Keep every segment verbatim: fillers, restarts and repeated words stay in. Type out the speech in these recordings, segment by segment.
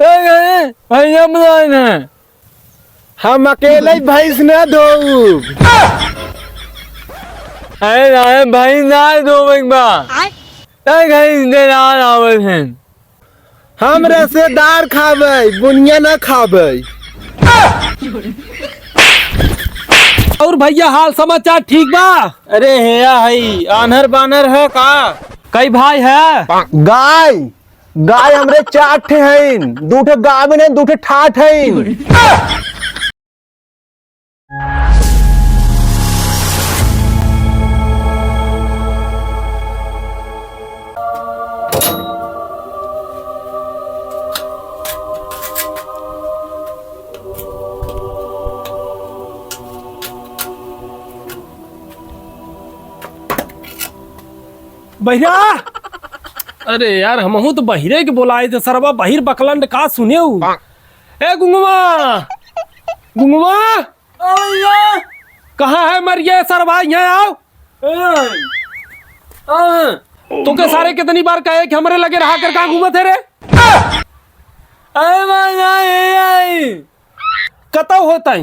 ए, ए, भैया बुलाए हैं। हम अकेले ही भैंस ना धोऊब। अरे, अरे, भैंस ना धोवे के बा। आय। ए, भैंस दे ना आवत हैं। हम रसेदार खाबै, बुनिया ना खाबै। और भैया, हाल समाचार ठीक बा? अरे हेया हई, आन्हर बानर है का? कई भाई है? गाय, गाय हमरे चार ठे हईन, दू ठे गाभिन हईन, दू ठे ठाठ हईन। बहिरा! अरे यार, हमहू तो बहिरे के बोलाए थे सरवा, बहिर बकलंड का सुनेउ? ए गुंगवा! गुंगवा! आ भैया! कहाँ है मरिया सरवा, यहाँ आओ। ए, आ। तोके सारे कितनी बार कहे कि हमरे लगे रहा कर, कहाँ घूमत है रे? अरे भैया, ए आई। कतौ होता है?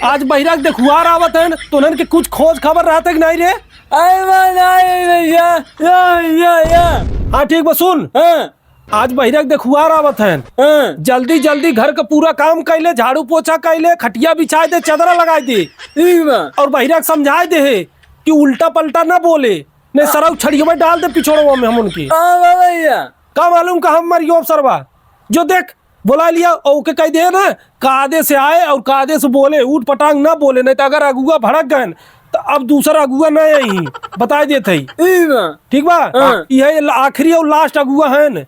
आज बहिरा के देखुआर आवत है न, तो उन्हन के कुछ खोज खबर रहत है कि नहीं रे? अरे भैया, ए भैया, या, या, या। हाँ ठीक बा, सुन। हाँ। आज बहिरा के देखुआर आवत हैं। हाँ। जल्दी जल्दी घर का पूरा काम कइले, झाड़ू पोछा कइले, खटिया बिछाए दे, चदरा लगाए दे। ठीक बा। और बहिरा के समझाए दे है कि उल्टा पलटा ना बोले, नहीं सरऊ छड़िया में डाल दे पिछोड़वा में हम उनके। हाँ बा भैया। का मालूम का हम मरियो अब सरवा। जो देख, बोला लिया और ओके कह दे ना, कायदे से आए और कायदे से बोले, ऊट पटांग ना बोले, नहीं तो अगर अगुआ भड़क गए तो अब दूसरा अगुआ ना आई, बताए देत है। ठीक बा। ठीक बा? हाँ। यह आखिरी और लास्ट अगुआ है न।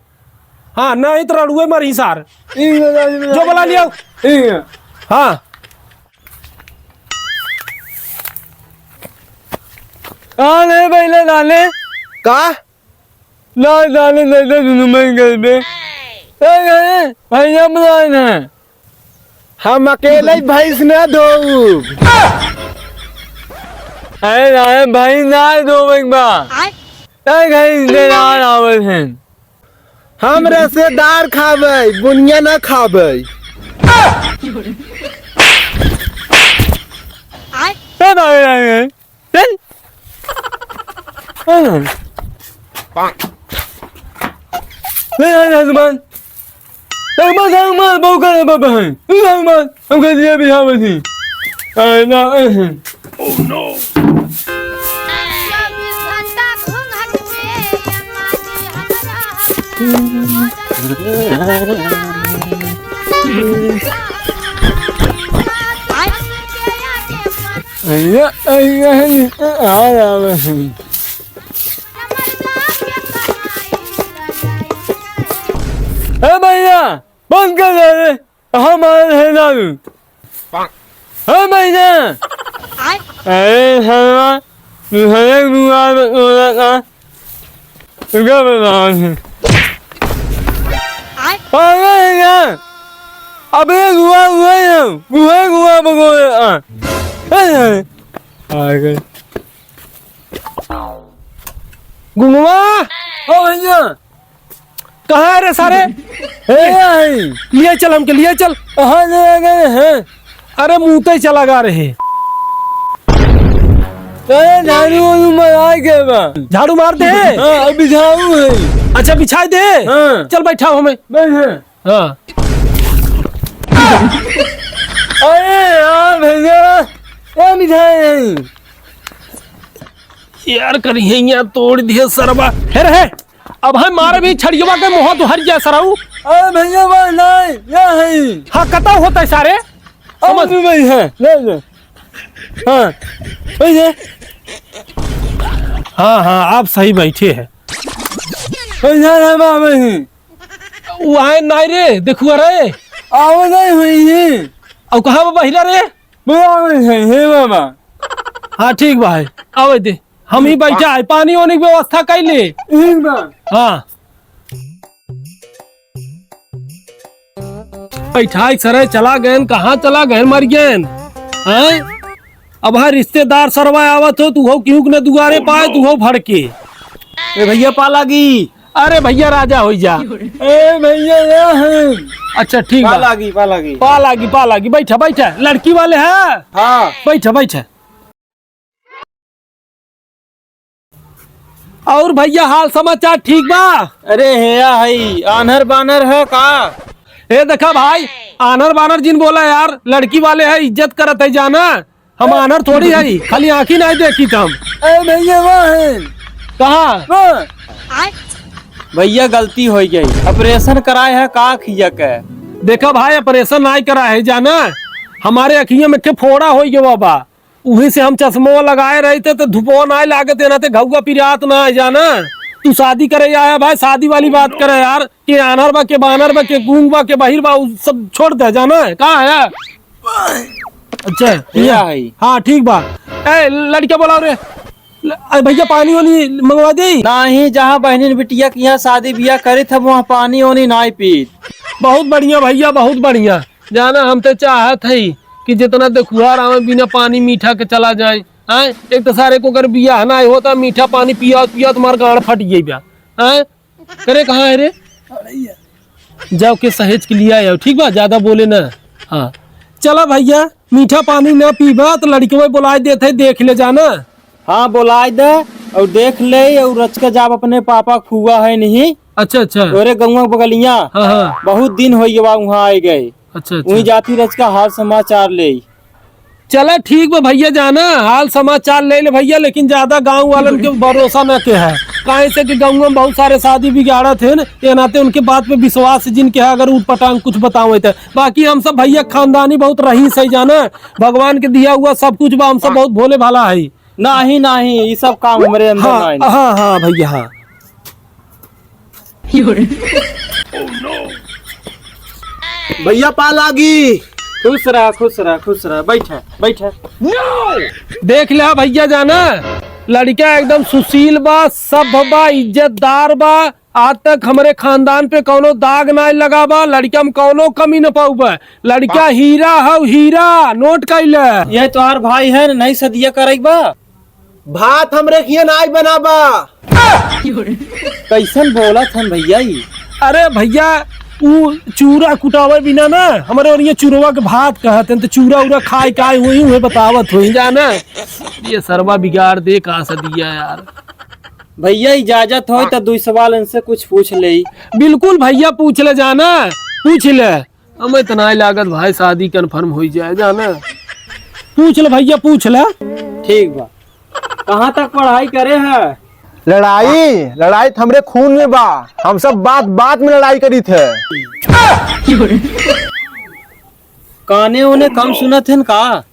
हाँ, नहीं तो रड़ुए मरी सार। ठीक बा, ठीक बा। जो बोला लिया। ठीक बा। हाँ। कहाँ गए पहले डाले? का? ना जाने दे दे दुनू में गए बे। ए, ए, भैया बुलाए हैं। हम अकेले ही भैंस ना धोऊब। अरे, अरे, भैंस ना धोवे के बा। आय। ए, भैंस दे ना आवत हैं। हम रसेदार खाबै, बुनिया ना खाबै। आय। ए, भाई, भाई, भाई। चल। हाँ। ले आ हनुमान। हनुमान, हनुमान, बहु करे बाबा है। ले हनुमान, हम कह दिया बिहाव में थी। अरे ना, अरे। Oh no। अरे, अरे, अरे, आ रहा है। ए भैया, बंद कर दे रे, हमारे है दारू। ए भैया, अरे हलवा, तू हरे दुआ में तोड़ा का, तू क्या बता रही? अरे यार, अबे दुआ, दुआ, दुआ, दुआ बगोरे, आ। ए, आ गए। गुंगवा! ओ भैया! कहाँ है रे सारे? ए, आई। लिए चल हमके, लिए चल। कहाँ ले गए हैं? अरे, मुँह तई चला गा रहे। अरे, झाड़ू वाड़ू मार आ गए बा। झाड़ू मार दे। हाँ, अभी झाड़ू है। अच्छा, बिछाई दे। हाँ। चल, बैठाओ हमें। बैठे। हाँ। अरे यार भैया, क्या बिछाए हैं? यार, करिहे यहाँ तोड़ दिए सरवा। हे रे, हे। अब है मारे भी छड़ियवा के मुँह तो हर जाए सरऊ। अरे भैया, बा नहीं, या है। हाँ, कता होता है सारे? समझ में है, ले ले। हाँ, वही है। हाँ, हाँ, आप सही बैठे हैं। भैया, रे बा, वही। वो आए नाई रे, देखुआ रे। आवे नहीं हुई है। अब कहाँ बा बहिरा रे? बुलावे है, हे बाबा। हाँ, ठीक बा है, आवे दे। हम ही बैठा है, पानी वानी की व्यवस्था कर ले। ठीक बा। हाँ। बैठा है सरे, चला गए, कहाँ चला गए, मर गए? हैं? अब है रिश्तेदार सरवा आवत हो, तू हो क्यों न दुआरे पाए, तू हो भड़के। ए भैया, पा लागी। अरे भइया, राजा होइ जा। ए भइया, या है। अच्छा, ठीक बा। पा लागी, पा लागी। पा लागी, पा लागी। बैठा, बैठा। लड़की वाले हैं? हाँ। बैठा, बैठा। और भइया, हाल समाचार ठीक बा? अरे हेया हई, आन्हर बानर है का? ए देखा भाई, आन्हर बानर जिन बोला यार, लड़की वाले है, इज्जत करत है जाना। हम आन्हर थोड़ी है, खाली आँखी नाहीं देखी त हम। ए भइया, वह है। कहाँ? वह। भइया, गलती होइ गई, operation कराए है का अखिया के? देखा भाई, operation नाहीं कराए है जाना, हमारे अखिया में के फोड़ा होइ गवा बा। उही से हम चश्मवा लगाए रहित है, तो धुपवा नाहीं लागत है, ना ते घउवा पिरात नाहीं जाना। तू शादी करे आया भाई, शादी वाली बात करे यार, के आन्हर बा, के बानर बा, के गूंग बा, के बहिर बा, उ सब छोड़ दे जाना। कहाँ है? अच्छा, भइया ये है। हाँ, ठीक बा। ए, लड़का बोलाओ रे। ल-, अरे भइया, पानी वानी मंगवा दे। नाहीं, जहाँ बहिनिन बिटिया के यहाँ शादी बियाह करित है, वहाँ पानी वानी नाहीं पीत। बहुत बढ़िया भइया, बहुत बढ़िया। जाना, हम तो चाहत हई कि जितना देखुआर आवे, बिना पानी मीठा के चला जाए। हैं? एक तो सारे को अगर बियाह नाहीं होता, मीठा पानी पिया पिया तुम्हार गांड फट गई बा। हैं? करे कहाँ है रे? जाओ के सहेज के लिया आओ, ठीक बा? ज्यादा बोले ना। हाँ, चला भइया, मीठा पानी ना पीबा तो लड़कवे बोलाए देत है, देख ले जाना। हाँ, बोलाए दे और देख ले, और रच के जाब अपने पापा के फुआ है नहीं। अच्छा, अच्छा। तोरे गौवा बगलिया। हाँ, हाँ। बहुत दिन होइ गवा वहाँ आए गए। अच्छा, अच्छा। वहीं जाती रच का हाल समाचार ले। चला ठीक बा भइया, जाना हाल समाचार ले ले भइया, लेकिन ज्यादा गाँव वालन के भरोसा न के है, काहे से कि गाँव में बहुत सारे शादी बिगाड़त हैं, ये नाते उनके बात पे विश्वास जिनके है, अगर ऊट पटांग कुछ बतावे तो। बाकी हम सब भइया खानदानी बहुत रईस है जाना, भगवान के दिया हुआ सब कुछ बा, हम सब बहुत भोले भाला है। नाहीं, नाहीं, ई सब काम हमरे अंदर हाँ, नाहीं। हाँ, हाँ, भइया, हाँ। भइया, पा लागी। खुश रहा, खुश रहा, खुश रहा। बैठा, बैठा। देख लिया भइया जाना, लड़का एकदम सुशील बा, सभ्य बा, इज्जतदार बा। आज तक हमरे खानदान पे कौनो दाग नाहीं लगा बा, लड़का में कौनो कमी न पाउबा। लड़का हीरा हौ, हीरा, नोट कइले। ये तोहार भाई है, नहीं सदिया करेक बा? भात हमरे खिया नाहीं बनाबा। कैसन बोलत हन भइया ई? अरे भइया, ऊ चूरा कुटावे बिना ना, हमरे ओरिया चूरवा के भात कहत हन, तो चूरा उरा खाए काए हुई, उहे बतावत हुई जाना। ये सरवा बिगाड़ दे का सदिया यार। भइया, इजाजत होय त दुई सवाल इनसे कुछ पूछ लेई। बिल्कुल भइया, पूछ ले जाना, पूछ ले। हमें त नाहीं लागत भाई शादी confirm होइ जाए जाना। पूछ ले भइया, पूछ ले। ठीक बा। कहाँ तक पढ़ाई करे है? लड़ाई, लड़ाई त हमरे खून में बा। हम सब बात बात में लड़ाई करीत है। काने ओने कम सुनत हन का?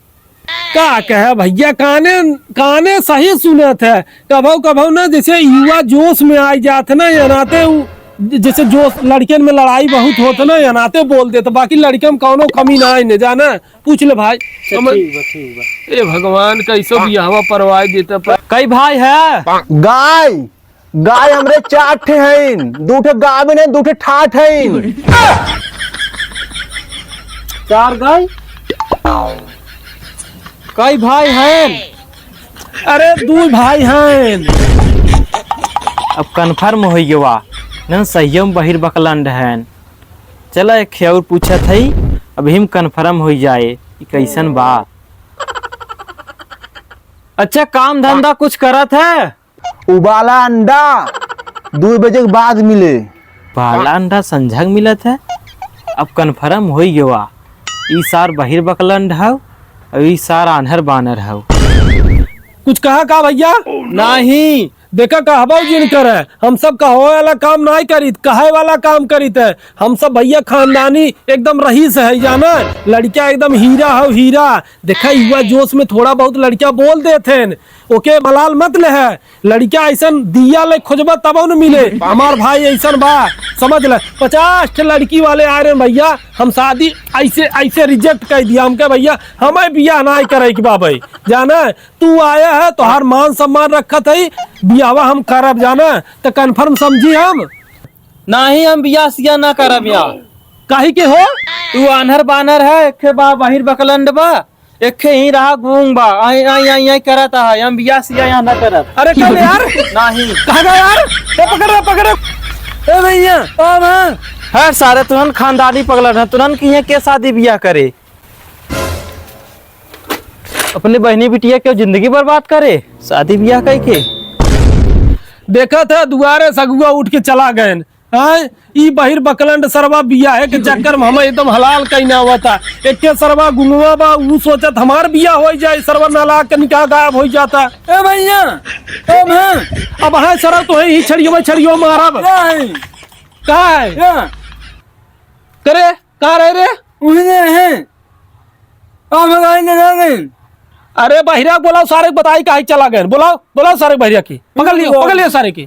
का कहे भइया, काने, काने सही सुनत है। कभौ कभौ ना जैसे युवा जोश में आइ जात है ना, या नाते उ, जैसे जोश लड़कियन में लड़ाई बहुत होत है ना, या नाते बोल देत, बाकी लड़कियन में कौनो कमी नाहीं ने जाना। पूछ ले भाई। अच्छा, हम ठीक बा, ठीक बा। ए भगवान, कैसो बियाहवा परवाए देता पर। कई भाई है? गाय। गाय हमरे चार ठे हईन, दू ठे गाभिन हईन, दू ठे ठाठ हईन। चार गाय? कई भाई हईन? अरे, दू भाई हईन। अब confirm होइ गवा, न सहियो में बहिर बकलंड हईन। चला, एक खे और पूछत हई, अबहिम confirm होइ जाए कि कैसन बा। अच्छा, काम धंधा कुछ करत है? उबाला अंडा दू बजे के बाद मिले। उबाला अंडा संझा के मिलत है। अब confirm होइ गवा, ई सार बहिर बकलंड हौ, और ई सार आन्हर बानर हौ। कुछ कहा का भइया? नाहीं। देखा, कहबौ जिन करे, हम सब कहवे वाला काम नाहीं करीत, कहे वाला काम करीत है। हम सब भइया खानदानी एकदम रईस है, जाना, लड़का एकदम हीरा हौ, हीरा। देखा, युवा जोश में थोड़ा बहुत लड़का बोल देत हैं, ओके मलाल मत लेहे। लड़का अइसन दिया ले खोजबा तबौ न मिले। हमार भाई अइसन बा, समझ ले। पचास ठे लड़की वाले आए रहे भइया, हम शादी अइसे, अइसे reject कर दिया। हमके भइया, हमें बियाह नाहीं करे के बा भाई, जाना। तू आया है, तोहार मान सम्मान रखत है, बियाहवा हम करब, जाना, त confirm समझी हम। नाहीं, हम बियाह सियाह ना करब यहाँ। काहे के हो? तू आन्हर बानर है, एक खे बा बहिर बकलंड बा, एक खे ही रहा गूंग बा, आई, आई, आई, आई करत है, हम बियाह सियाह यहाँ ना करब। अरे कल यार। नाहीं। कहाँ गया यार? ए, पकड़ रे, पकड़ रे। ए भैया, ओ माँ। है सारे, तुनन खानदानी पगलन है, तुनन किहे के सादी बियाह करे? अपने बहिनी बिटिया के जिंदगी बर्बाद करे, सादी बियाह कई के। देखत है, दुआरे से अगुआ उठ के चला गएन। हैं? ई बहिर बकलंड सरवा बियाहे के चक्कर में हमें एकदम हलाल कइना हुआ था। एके सरवा गुंगवा बा, ऊ सोचत हमार बियाह होइ जाए, सरवा नालायक के निकाह गायब होइ जाता। ए भैया, ए भैया। अब हाँ सरवा तोहे ही छड़ियो में छड़ियो मारब। नहीं। का है? या। करे, का रहे रे? उही नहीं है। अब हम आए ना, ना, नहीं। अरे बहिरा बोलाओ सारे, बताई काहे चला गए। बोलाओ, बोलाओ सारे बहिरा की। पकड़ लियो, पकड़ लियो सारे की।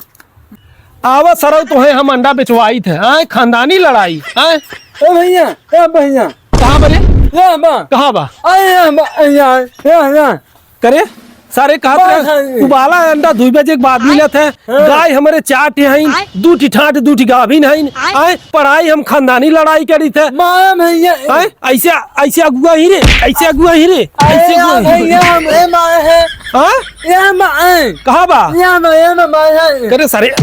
आवा सरऊ तोहे हम अंडा बेचवाइत है, आए खानदानी लड़ाई, आए। ए भैया, ए भैया। कहाँ बा रे? ए बा। कहाँ बा? अरे ए बा, ए यार, ए यार। करे, सारे कहत बस रहे, है। उबाला अंडा दुई बजे के बाद मिलत है। हाँ। गाय हमरे चार ठी हईन, आय। दू ठी ठाठ, दू ठी गाभिन हईन। आय। आय, पढ़ाई हम खानदानी लड़ाई करी थे। मारा भैया। आय, ऐसे, ऐसे अगुआ ही रे, ऐसे अगुआ ही रे, अरे ऐसे अगुआ यार ही रे। भैया, हम ए मारे हैं। हाँ? ये मारे। कहाँ बा? ये मारे, ये मारे हैं। करे सारे,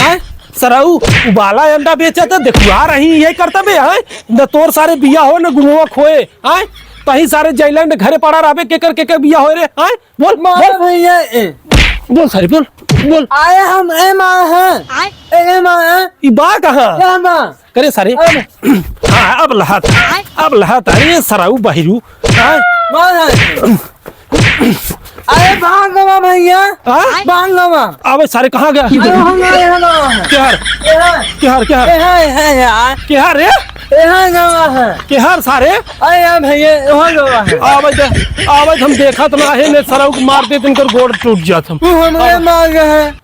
आय, सरऊ, उबाला अंडा बेचत है, देखुआ रही, ये करता बे, आय? न तोर सारे बिया हो, न गुमुआ खोए, आय? तही सारे जैलैंड घरे पड़ा रहबे, केकर, केकर बिया होए रे, आय? बोल, मार बोल। भैया, ए। बोल सारे, बोल, बोल। आए हम ए मार हैं। आय? ए, ए मार हैं। ई बा कहाँ? ए मार। करे सारे। अब। हाँ, अब लहत। आय? अब लहत। अरे सरऊ बहिरू। आय? मार हैं। अरे भाग गवा भैया। हाँ? भाग गवा। अबे सारे कहाँ गया? अरे हम आए हैं गवा है। केहर? ए है। केहर, केहर? ए है, ए है यार। केहर रे? ए है गवा है। केहर सारे? अरे यार भैया, ए है गवा है। आवे दे, आवे दे, हम देखत ना है, ने सरऊ के मार दे, तिनकर गोड़ टूट जात हम। तू हमरे मार गए है।